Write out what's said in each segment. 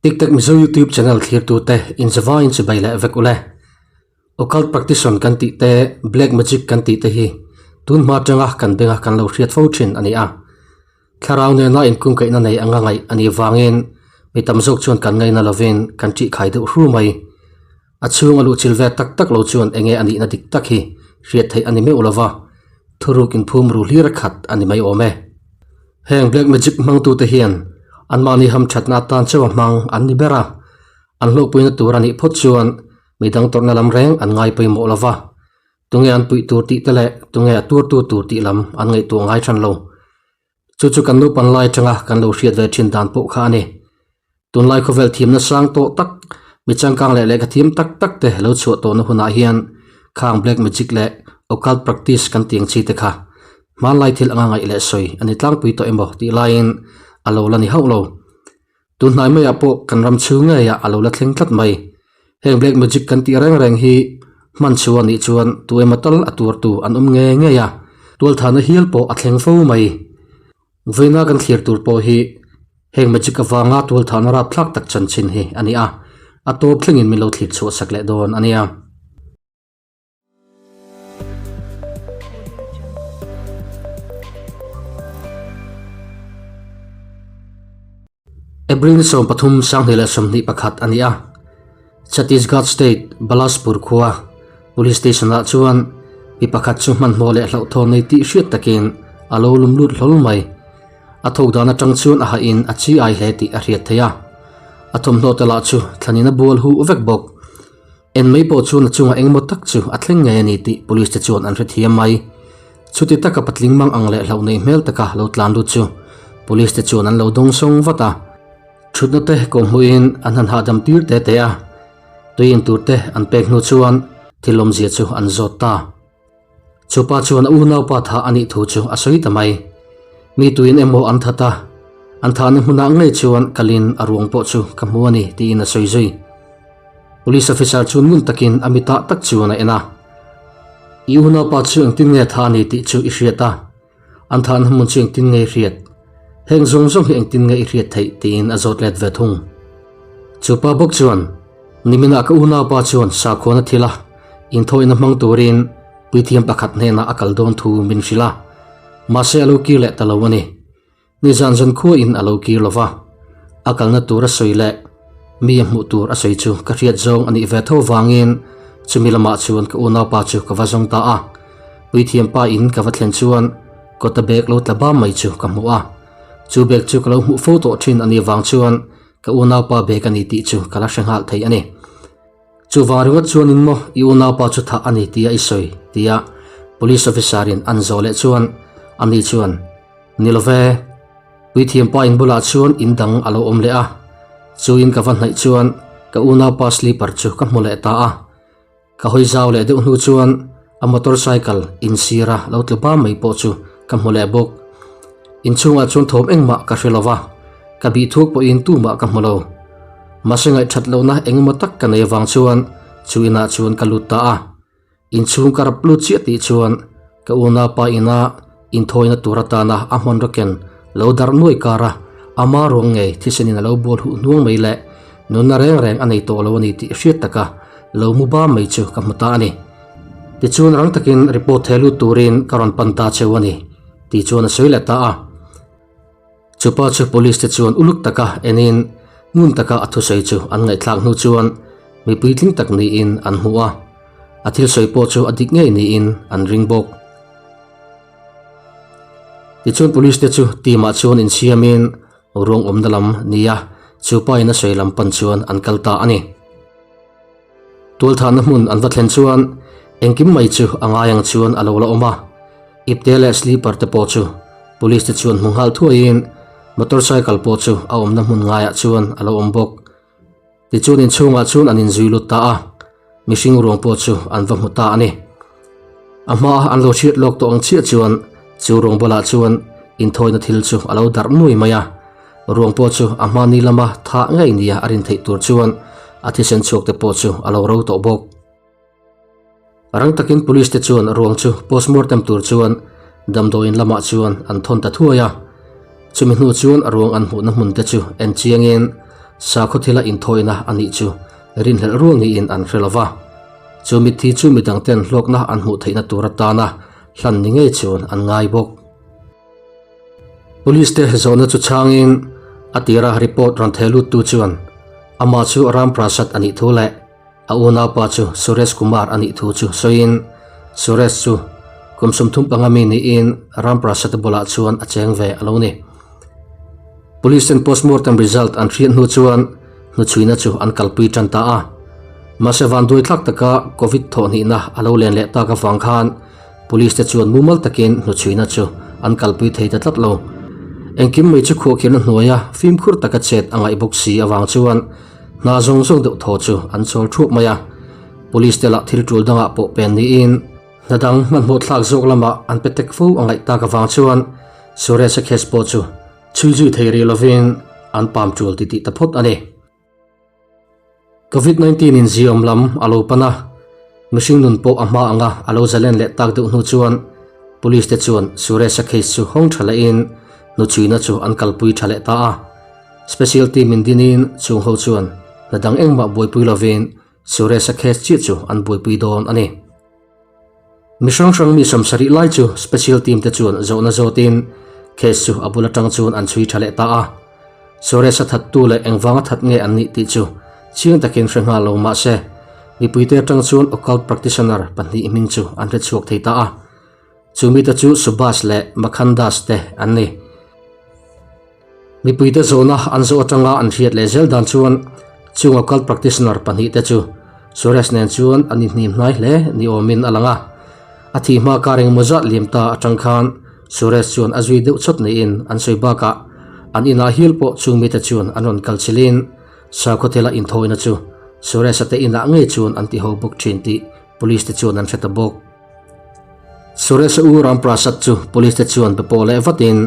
Tiktek Mizo YouTube channel thlirtute inzavaiin chibai leh vek ule. Occult practition kan tih te, black magic kan tih te hi tun hma atanga kan benga kan lo hriat fo thin a ni a. Thlarau nena inkungkaihna nei anga ngaih a nih vangin mi tam zawk chuan kan ngaina lovin kan ṭihkhai deuh hru mai. A chhung a luhchilh ve tak tak lo chuan enge a nihna dik tak hi hriat theih a ni meuh lova, thuruk inphum ru hlir a khat a ni mai awm e. Heng black magic hmangtute hian anmahni hamthatna atan chauh a hmang an ni ber a, an hlawhpuina tur a nih phawt chuan midang tawrhna lam reng an ngai pawimawh lova, tunge an puih tur tih te leh tunge a tuartu tur tih lam an ngaihtuah ngai than lo. Chu chu kan naupan lai atanga kan lo hriat ve thin dan pawh kha a ni. Tunlai khawvel thiamna sang tawh tak, mi changkang leh lehkha thiam tak tak te lo chhuah tawhna hunah hian khang black magic leh occult practice kan tih ang chi te kha hmanlai thil anga ngaih leh sawi a ni tlangpui tawh emaw tih laiin a lo la ni hauh lo. Tun hnai maiah pawh kan ram chhung ngeiah a lo la thleng tlat mai. Heng black magic kan tih reng reng hi hman chhuah anih chuan tu emaw tal a tuartu an awm ngei ngei a, tualthahna hial pawh a thleng fo mai. Vawiina kan thlir tur pawh hi heng magic avanga tualthahna rapthlak tak chanchin hi a ni a, a tawp thlengin min lo thlir chhuah sak leh dawn a nia. April ni 13 2021 a ni a, Chhattisgarh state Balaspur khua police station ah chuan mi pakhat chu hmanhmawh leh hlauhthawn nei tih hriat takin a lo lum lut hlawl mai. A thawk dan atang chuan a hahin a chi ai hle tih a hriat theih a, a thawmhnaw te lah chu thlanin a bual huh vek bawk. En mai pawh chuan a chungah engemaw tak chu a thleng ngei a ni tih police te chuan an hrethiam mai. Chuti taka patling mang ang leh hlauh nei hmel taka lo tlan lut chu police te chuan an lo dawng sawng vat a. Thutna te kawhhmuhin an han hahdam tir te te a, tui in tur te an pek hnu chuan thil awmzia chu an zawt ta. Chupa chuan a unaupa thah a nih thu chu a sawi ta mai. Mi tuin emaw an that a, an thahna hmunah ngei chuan kalin a ruang pawh chu ka hmu a ni tiin a sawi zui. Police officer chu ngun takin a mitah tak chuan a en a. I unaupa chu engtin nge thah a ni tih chu i hriat a, an thahna hmun chu engtin nge i hriat? Heng zawng zawng hi engtin nge i hriat theih tiin a zawt let ve thung. Chupa bawk chuan, Niminah ka unaupa chuan sakhuana thila inthawina hmang turin puithiam pakhat hnenah a kal dawn thu min hrilh a, mahse a lo kir leh ta lo a ni. Nizan zan khuain a lo kir lo va, a kalna tur a sawi leh mi a hmuh tur a sawi chu ka hriat zawng a nih ve tho vangin chumi lamah chuan ka unaupa chu ka va zawng ta a. Puithiam pa in ka va thlen chuan kawta bag lo tla bam mai chu ka hmu a, chu bag chu ka lo hmuh fo tawh thin a nih vang chuan ka unaupa bag a ni tih chu ka la hre nghal thei a ni. Chuvang ringawt chuanin maw i unaupa chu thah a ni tia i sawi tia police officer in an zawh leh chuan ani chuan Ni lo ve, puithiampa in bulah chuan in dang a lo awm leh a, chu in ka va hnaih chuan ka unaupa slipper chu ka hmu leh ta a. Ka hawi zau leh deuh hnu chuan a motorcycle in sira lo tlu bam mai pawh chu ka hmu leh bawk. Inchhungah chuan thawm engmah ka hre lo va, ka bih thuk pawhin tumah ka hmu lo. Mahse ngaihthat lohna engemaw tak ka nei avang chuan chu inah chuan ka lut ta a. Inchhung ka rap lut chiah tih chuan ka unaupa ina inthawina tur atana a hmanraw ken lo darh nuai kar a, ama ruang ngei thisenin a lo bual huh hnuang mai leh nunna reng reng a nei tawh lo a ni tih hriat taka lo mu bam mai chu ka hmu ta a ni. Tichuan rang takin report thei lut turin ka rawn pan ta cheu a ni tih chuan a sawi leh ta a. Chupa chu police te chuan uluk taka enin ngun taka a thusawi chu an ngaihthlak hnu chuan mi puitling tak niin an hmu a, a thil sawi pawh chu a dik ngei niin an ring bawk. Tichuan police te chu team ah chuan insiamin ruang awmna lam nia chupa in a sawi lam pan chuan an kal ta a ni. Tualthahna hmun an va thlen chuan engkim mai chu a ngai ang chuan a lo la awm a, ipte leh sleeper te pawh chu police te chuan hmu nghal thuaiin motorcycle pawh chu a awmna hmun ngaiah chuan a lo awm bawk. Tichuan inchhungah chuan an inzui lut ta a, mihring ruang pawh chu an va hmu ta a ni. A hmaa an lo hriat lawk tawh ang chiah chuan chu ruang bulah chuan inthawina thil chu a lo darh nuai mai a, Ruang pawh chu a hmani lama thah ngei nia a rin theih tur chuan a thisen chhuak te pawh chu a lo ro tawh bawk. Rang takin police te chuan ruang chu postmortem tur chuan damdawiin lamah chuan an thawn ta thuai a. Chumi hnu chuan ruang an hmuhna hmun te chu en chiangin Sakhaw thila inthawina a nih chu rinhlelh rual niin an hre lo va. Chu mitthi chu midangten hlawkna an hmuh theihna tur atana hlan ni ngei chuan an ngai bawk. Police te zawhna chu chhangin a tira report rawn theh luttu chuan amah chu Ram Prasad a nih thu leh a unaupa chu Suresh Kumar a nih thu chu sawiin Suresh chu kum 35 mi niin Ram Prasad bulah chuan a cheng ve a lo ni. Police ten postmortem result an hriat hnu chuan hnuchhuina chu an kalpui tan ta a. Mahse vanduai thlak taka Covid thawhhnihna a lo len leh tak avang khan Police te chuan mumal takin hnuchhuina chu an kalpui thei ta tlat lo. Engkim mai chu khuahkhirhna hnuaia fimkhur taka chet a ngaih bawk si avang chuan hna zawng zawng deuh thaw chu an chawl thuap mai a. Police te lah thil tul dangah pawh pen niin hna dang hmanhmawh thlak zawk lamah an pe tek fo a ngaih tak avang chuan Suresh-a case pawh chu chhui zui thei rih lovin an pam tul titih ta phawt a ni. Covid 19 in ziawm lam a lo pan a, mihring nun pawh a hma anga a lo zalen leh tak deuh hnu chuan Police te chuan Suresh-a case chu hawng tha lehin hnuchhuina chu an kalpui tha leh ta a. Special team in dinin chung ho chuan hna dang engmah buaipui lovin Suresh-a case chiah chu an buaipui dawn a ni. Mi hrang hrang mi 70 lai chu special team te chuan zawhna zawtin case chu a bul atang chuan an chhui tha leh ta a. Suresh-a thattu leh engvanga that nge an nih tih chu chiang takin hre nghal lo mah se mipuite atang chuan occult practitioner pahnih hming chu an hre chhuak thei ta a. Chu mite chu Subhash leh Makhan Das te an ni. Mipuite zawhna an zawh atanga an hriat leh zel dan chuan chung occult practitioner pahnih te chu Suresh nen chuan an inhnim hnai hle ni awmin a lang a. A thih hma kar engemaw zat liam ta atang khan Suresh chuan a zui deuh chawt niin an sawi bakah an inah hial pawh chung mite chuan an rawn kal chilhin sakhaw thila inthawina chu Suresh-a te inah ngei chuan an ti ho bawk thin tih police te chuan an hre ta bawk. Suresh-a u Ram Prasad chu police te chuan be pawh leh vatin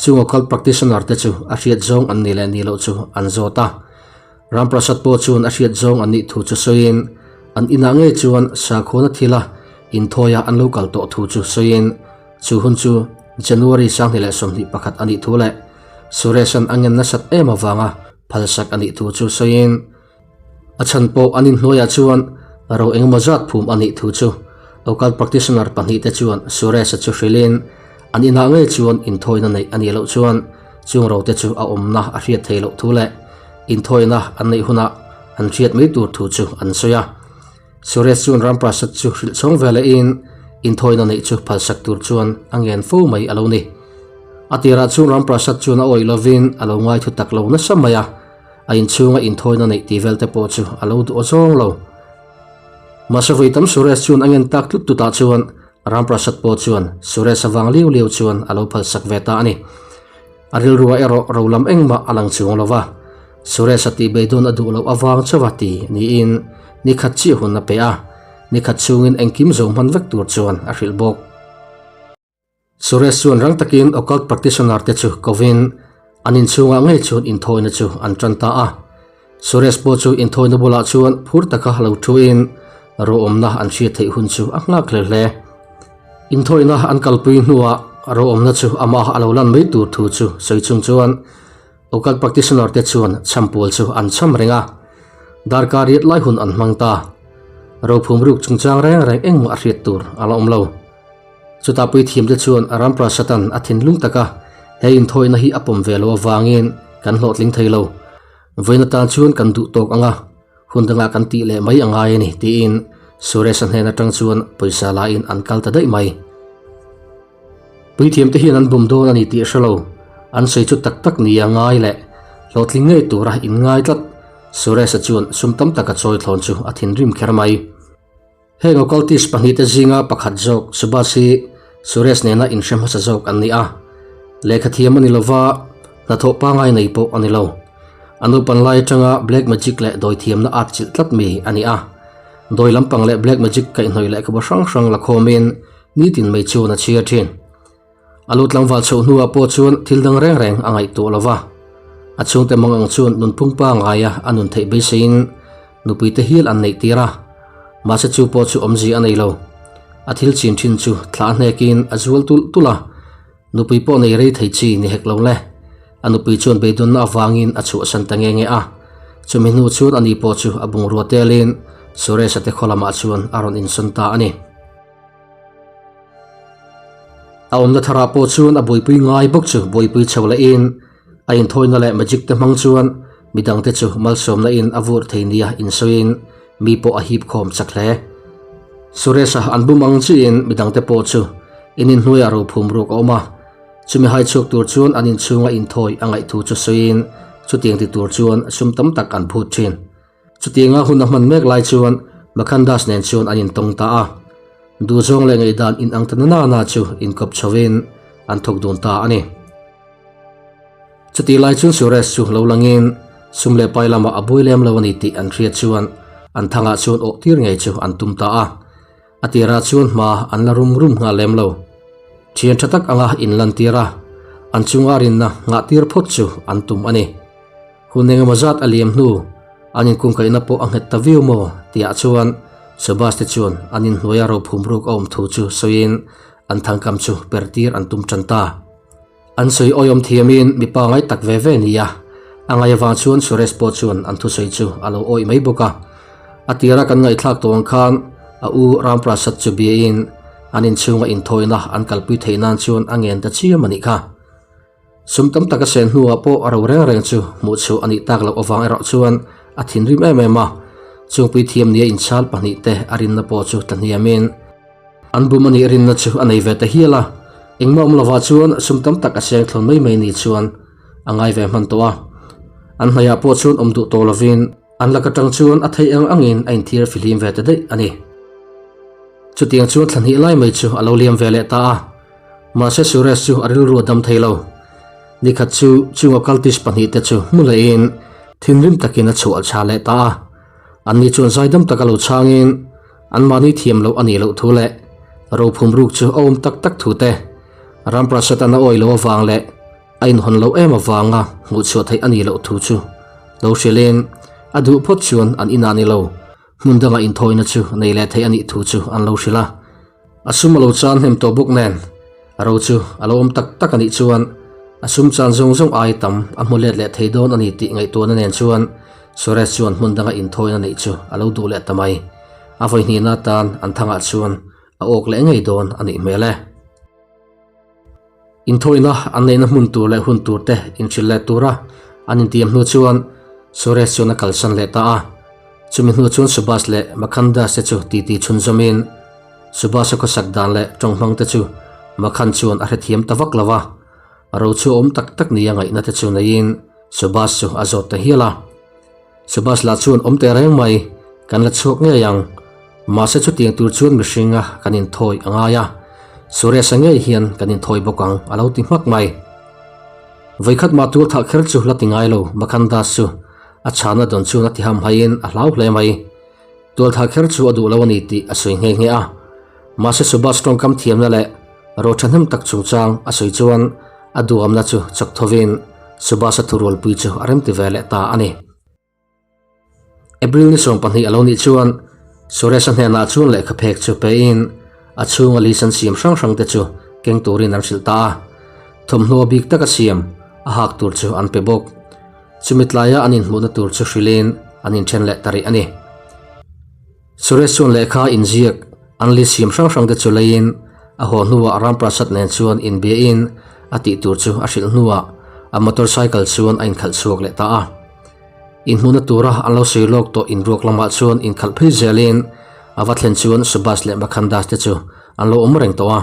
chung occult practitioner te chu a hriat zawng an nih leh nih loh chu an zawt a. Ram Prasad pawh chuan a hriat zawng an nih thu chu sawiin an inah ngei chuan sakhuana thila inthawia an lo kal tawh thu chu sawiin chu hun chu January 2021 a nih thu leh Suresh-a'n a ngen nasat em avanga phalsak a nih thu chu sawiin A chhan pawh an inhnuaiah chuan ro engemaw zat phum a nih thu chu occult practitioner pahnih te chuan Suresh-a chu hrilhin an inah ngei chuan inthawina neih a nih loh chuan chung ro te chu a awmna a hriat theih loh thu leh inthawina an neih hunah an hriat mai tur thu chu an sawi a. Suresh chuan Ramprasad chu hrilh chhawng ve lehin inthawina neih chu phalsak tur chuan a ngen fo mai a lo ni. A tirah chuan Ramprasad chuan a awih lovin a lo ngaithu tak lo nasa mai a. A inchhunga inthawina neih tih vel te pawh chu a lo duh zawng lo. Mahse vawi tam Suresh chuan a ngen tak tlut tutah chuan Ramprasad pawh chuan Suresh avang liau liau chuan a lo phalsak ve ta a ni. A rilruah erawh ro lam engmah a lang chuang lo va, Suresh a tih beidawn a duh loh avang chauha ti niin ni khat chiah hun a pe a, ni khat chhungin engkim zo hman vek tur chuan a hrilh bawk. Suresh chuan rang takin occult practitioner te chu kovin an inchhungah ngei chuan inthawina chu an tan ta a. Suresh pawh chu inthawina bulah chuan phur taka lo thuin rawhawmna an hriat theih hun chu a nghak hle hle. Inthawina an kalpui hnuah rawhawmna chu amah a lo lan mai tur thu chu sawi chung chuan occult practitioner te chuan chhampual chu an chham reng a. Darkar riat lai hun an hmang ta. Rophum ruk chungchang reng reng engmah a hriat tur a la awm lo. Chutah puithiam te chuan Ramprasad-a'n a thinlung taka he inthawina hi a pawm ve lo avangin kan hlawhtling thei lo. Vawiin atan chuan kan duh tawk ang a, hun dangah kan tih leh mai a ngai a ni, tiin Suresh-a hnen atang chuan pawisa lain an kal ta daih mai. Puithiam te hian an bum dawn a ni tih hre lo, an sawi chu tak tak nia ngai leh hlawhtling ngei tura inngai tlat. Suresh-a chuan sum tam taka chawi thlawn chu a thinrim kher mai. Heng occultist pahnihte zinga pakhat zawk Subhash hi Suresh nena inhre hmasa zawk an ni a. Lehkha thiam a ni lova, hnathawh pangai nei pawh a ni lo. A nupan lai atanga black magic leh dawi thiamna at chilh tlat mi a ni a. Dawi lampang leh black magic kaihhnawih lehkhabu hrang hrang la khawmin nitin mai chuan a chhiar thin. A lu tlangval chhoh hnuah pawh chuan thil dang reng reng a ngaihtuah lo va. A chhungte mang ang chuan nunphung pangaia a nun theih beiseiin nupuite hial an neih tir a. Mahse chu pawh chu awmzia a nei lo. A thil chin thin chu thla a hnekin a zual tulh tulh a. Nupui pawh nei rei thei chi ni hek lo le. A nupui chuan beidawnna avangin a chhuahsan ta nge nge a. Chumi hnu chuan ani pawh chu a bungrua telin Suresh-a te khaw lamah chuan a rawn insawn ta a ni. A awmna tharah pawh chuan a buaipui ngai bawk chu buaipui chho lehin a inthawina leh magic te hmang chuan midangte chu malsawmna in a vur thei nia insawiin mi pawh a hip khawm chak hle. Suresh-a an bum ang chiin midangte pawh chu in inhnuaiah rophum ruk a awm a, chumi hai chhuak tur chuan an inchhunga inthawi a ngaih thu chu sawiin chutiang ti tur chuan sum tam tak an phut thin. Chutianga hun a hman mek lai chuan Makhandas nen chuan an intawng ta a, duhzawng leh ngaihdan inang ta na na chu inkawp chhovin an thawk dun ta a ni. Chutih lai chuan Suresh chu lo langin sum leh pai lamah a buai lem lo a ni tih an hriat chuan an thangah chuan awh tir ngei chu an tum ta a. A tirah chuan hma an la rum rum nghal lem lo. Thian tha tak anga inlantir a, an chunga rinna nghah tir phawt chu an tum a ni. Hun engemaw zat a liam hnu, an inkungkaihna pawh a nghet ta viau maw tihah chuan Subhas te chuan an inhnuaia rophum ruk a awm thu chu sawiin an thangkam chu per tir an tum tan ta. An sawi awihawm thiamin mipa ngai tak ve ve nia, a ngai avang chuan Suresh pawh chuan an thusawi chu a lo awih mai bawk a. A tira kan ngaihthlak tawh ang khan a u Ramprasad chu biain an inchhunga inthawina an kalpui theih nan chuan a ngen ta chiam a nih kha. Sum tam tak a sen hnuah pawh a ro reng reng chu hmuh chhuah a nih tak loh avang erawh chuan a thinrim em em a, chungpui thiam nia inchhal pahnihte a rinna pawh chu tla hniamin An bum a nih rinna chu a nei ve ta hial a, engmah awm lovah chuan sum tam tak a seng thlawn mai mai ni chuan a ngai ve hman tawh a. An hmaiah pawh chuan awm duh tawh lovin an lak atang chuan a theih ang angin a inthiar fihlim ve ta daih a ni. Chutiang chuan thla hnih lai mai chu a lo liam ve leh ta a, mahse Suresh chu a rilru a dam thei lo. Nikhat chu chung occultist pahnihte chu hmu lehin thinrim takin a chhuah chha leh ta a. Anni chuan zaidam taka lo chhangin anmahni thiam loh a nih loh thu leh rophum ruk chu a awm tak tak thu te, Ramprasad-a'n a awi loh avang leh a inhawn loh em avanga hmuhchhuah theih a nih loh thu chu lo hrilhin a duh phawt chuan an inah ni lo hmun dangah inthawina chu nei leh theih a nih thu chu an lo hrilh a. A sum a lo chan hnem tawh bawk nen, a ro chu a lo awm tak tak a nih chuan a sum chan zawng zawng ai tam a hmu let leh thei dawn a ni tih ngaihtuahna nen chuan Suresh chuan hmun danga inthawina neih chu a lo duh leh ta mai. A vawi hnihna atan an thangah chuan a awk leh ngei dawn a nih hmel e. Inthawina an neihna hmun tur leh hun tur te inhrilh leh tura an intiam hnu chuan Suresh chuan a kalsan leh ta a. Chumi hnu chuan Subhas leh Makhan Das te chu titi chhunzawmin Subhas-a khawsak dan leh tawnghmang te chu Makhan chuan a hrethiam ta vak lo a. Ro chu a awm tak tak nia ngaihna te chu neiin Subhas chu a zawt ta hial a. Subhas lah chuan awm teh reng mai, kan la chhuak ngei ang. Mahse chutiang tur chuan mihringa kan inthawi a ngai a, Suresh-a ngei hian kan inthawi bawk ang a lo ti hmak mai. Vawikhat mah tur thah kher chu la ti ngai lo, Makhan Das chu a chhana dawn chuan a ti ham haiin a hlau hle mai. Tual thah kher chu a duh lo a ni tih a sawi nghe nghe a. Mahse Subhas tawngkam thiamna leh ro thahnem tak chungchang a sawi chuan a duhamna chu chak thovin Subhas-a thurualpui chu a remti ve leh ta a ni. April ni 20 a lo nih chuan Suresh-a hnenah chuan lehkha phek chu pein a chhunga lisan siam hrang hrang te chu keng turin an hrilh ta a. Thawmhnaw bik taka siam a hak tur chu an pe bawk. Chumi tlaia an inhmuhna tur chu hrilhin an inthen leh ta rih a ni. Suresh chuan lehkha inziak an li siam hrang hrang te chu leiin a haw hnuah Ramprasad nen chuan inbiain a tih tur chu a hrilh hnuah a motorcycle chuan a inkhalh chhuak leh ta a. Inhmuhna tura an lo sawi lawk tawh inruak lamah chuan inkhalh phei zelin a va thlen chuan Subhas leh Makhan Das te chu an lo awm reng tawh a.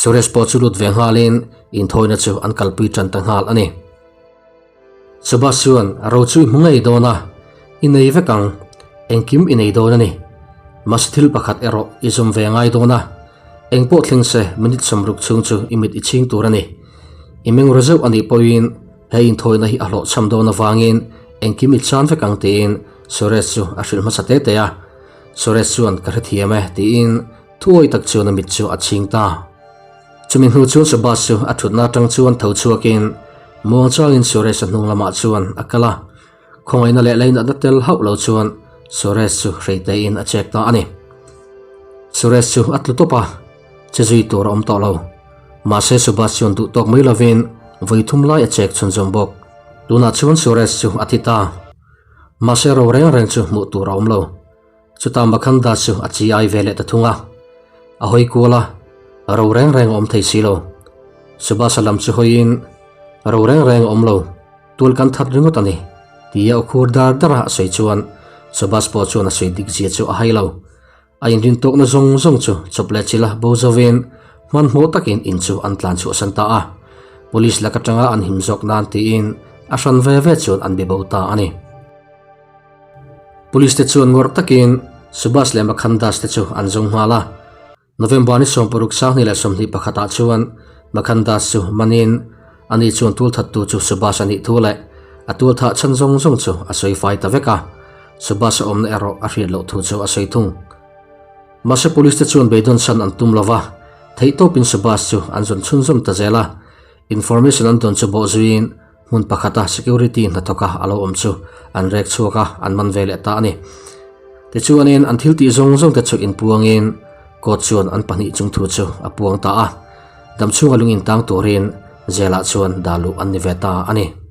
Suresh pawh chu lut ve nghalin inthawina chu an kalpui tan ta nghal a ni. Subhas chuan ro chu i hmu ngei dawn a, i nei vek ang, engkim i nei dawn a ni. Mahse thil pakhat erawh i zawm ve ngai dawn a, engpawh thleng se minute 60 chhung chu i mit i chhing tur a ni. I meng ru zeuh a nih pawhin he inthawina hi a hlawhchham dawn avangin engkim i chan vek ang tiin Suresh chu a hrilh hmasa te te a. Suresh chuan ka hrethiam e tiin Thuawi tak chuan a mit chu a chhing ta. Chumi hnu chuan Subhas chu a thutna atang chuan tho chhuakin muangchangin Suresh-a hnung lamah chuan a kal a. Khawngaihna leh leinatna tel hauh lo chuan Suresh chu hreitein a chek ta a ni. Suresh chu a tlu tawp a, che zui tur a awm tawh lo. Mahse Subhas chuan duh tawk mai lovin vawi thum lai a chek chhunzawm bawk. Tunah chuan Suresh chu a thi ta. Mahse ro reng reng chu hmuh tur a awm lo. Chutah Makhanda chu a chi ai ve leh ta thung a. A hawi kual a, ro reng reng a awm thei si lo. Subhas-a lam chu hawiin, Ro reng reng a awm lo, tual kan that ringawt a ni, tia aw khur dar dar a a sawi chuan Subhas pawh chuan a sawi dik zia chu a hai lo. A inrintawkna zawng zawng chu chawp leh chila bo zovin hmanhmawh takin in chu an tlan chhuahsan ta a. Police lak atanga an him zawk nan tiin a hran ve ve chuan an be bo ta a ni. Police te chuan ngawrh takin Subhas leh Makhan Das te chu an zawng nghal a. November ni 60 2021 ah chuan Makhan Das chu manin ani chuan tualthattu chu Subhas a nih thu leh a tualthah chhan zawng zawng chu a sawi fai ta vek a. Subhas a awmna erawh a hriat loh thu chu a sawi thung. Mahse police te chuan beidawn san an tum lova, theihtawpin Subhas chu an zawn chhunzawm ta zel a. Information an dawn chu bawh zuiin hmun pakhata security hnathawka a lo awm chu an rek chhuak a, an man ve leh ta a ni. Tichuanin an thil tih zawng zawng te chu inpuangin court chuan an pahnih chung thu chu a puang ta a, damchhunga lung intang turin jail ah chuan dah luh an ni ve ta a ni.